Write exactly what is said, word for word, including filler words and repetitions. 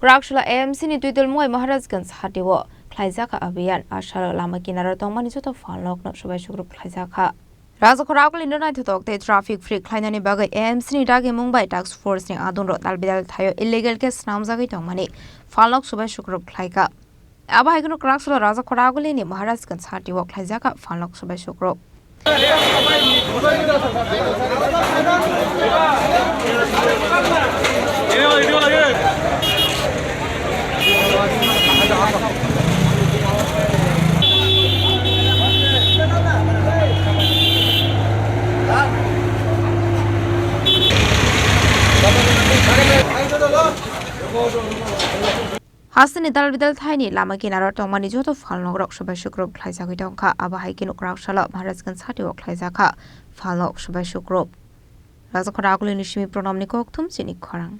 Kwraksalo A M C ni twidulmung bai Maharajganj hatio khlaijakha abhiyan. Asalo lama kinaro tongmani joto phalnokno subai sukrup khlaijakha. Rajakhor Agulino naithotok tei traffic free khlainani bagwi A M C ni dagimung bai task force ni adungrok dalbidal thaio illegal khe swnamjagwi tongmani phalnok subai sukrup khlaikha. Abo hai kheno Kwraksalo Rajakhor Agulini Maharajganj hatio khlaijakha phalnok subai sukrup. Hasteni dalbidal thaini lama kinaro tongmani joto phalnokrok subai sukrup khlaijagwi tongkha. Abo hai kheno Kwraksalo Maharajganj hatio khlaijakha phalnok subai sukrup. Rajakhor Agulini simi Pranamni kokthum chini khorang.